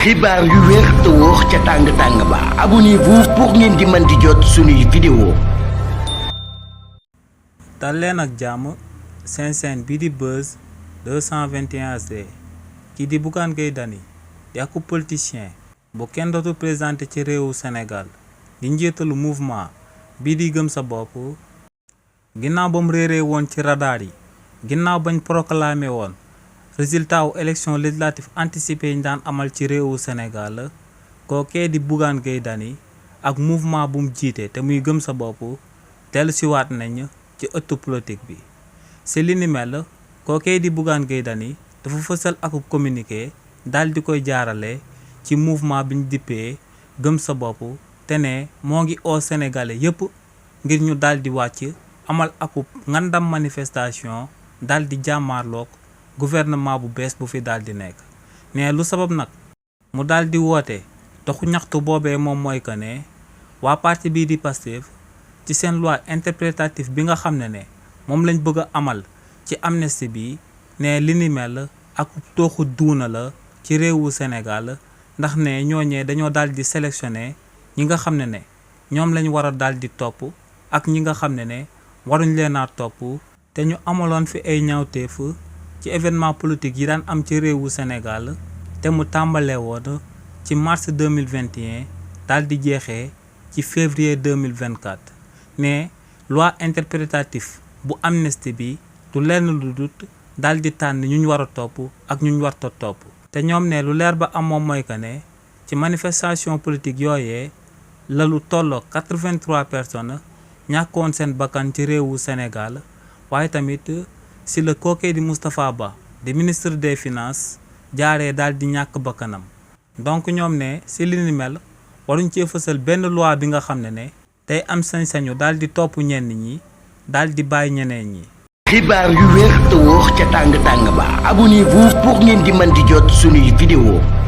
xibaar yu wér te wóor ca tàng-tàng ba abonnez-vous pour ngeen di mën di jot suñuy vidéo. dal leen ak jàmm seen chaîne bii di Buzz 221 HD kii di Bougane Gueye Dany di ak politicien bu kenn dootu présenté ci réewu Sénégal di njiitalu mouvement bii di gëm sa bopp ginnaaw ba mu réeree woon ci radar yi ginnaaw bañ proclamé woon résultat wu élection législative anticipée yi ñu daan amal ci réewu Sénégal kookee di Bougane Gueye Dany ak mouvement bu mu jiite te muy gëm sa bopp dellu siwaat nañ ci ëttu politique bi si li ni mel kookee di Bougane Gueye Dany dafa fësal akub communiqué daal di koy jaarale ci mouvement bi ñu dippee gëm sa bopp te ne moo ngi oo sénégalais yépp ngir ñu daal di wàcc amal akub ngandam manifestation daal di jàmmaarloog gouvernement bu bees bu fi daal di nekk ne lu sabab nag mu daal di woote doxu ñaxtu boobee moom mooy que ne waa parti bii di Pastef ci seen loi interprétative bi nga xam ne moom lañ bëgg a amal ci amnistie bi ne li ni mel ak tooxu duuna la ci réewu Sénégal ndax ne ñooñee dañoo daal di sélectionné ñi nga xam ne ñoom lañ war a daal di topp ak ñi nga xam ne waruñ leen a topp te ñu amaloon fi ay ñaawteef ci événement politique yi daan am ci réewu Sénégal te mu tàmbalee woon ci mars 2021 daal di jeexee ci février 2024 ne loi interprétative bu amnistie bi du lenn lu dut daal di tànn ñu war a topp ak ñu warta topp te ñoom ne lu leer ba am moom mooy que ne ci manifestation politique yooyee la lu tolloo 83 personnes ñàkkoon seen bakkan ci réewu Sénégal waaye tamit si la kookee di Moustapha Ba di ministre des finances jaaree daal di ñàkk bakkanam donc ñoom ne si li ni mel waruñ cee fësal benn loi bi nga xam ne tey am sañ-sañu daal di topp ñenn ñi daal di bàyyi ñeneen ñi. xibaar yu wér te wóor ca tàng-tàng ba abonnez-vous pour ngeen di mën di jot suñuy vidéo.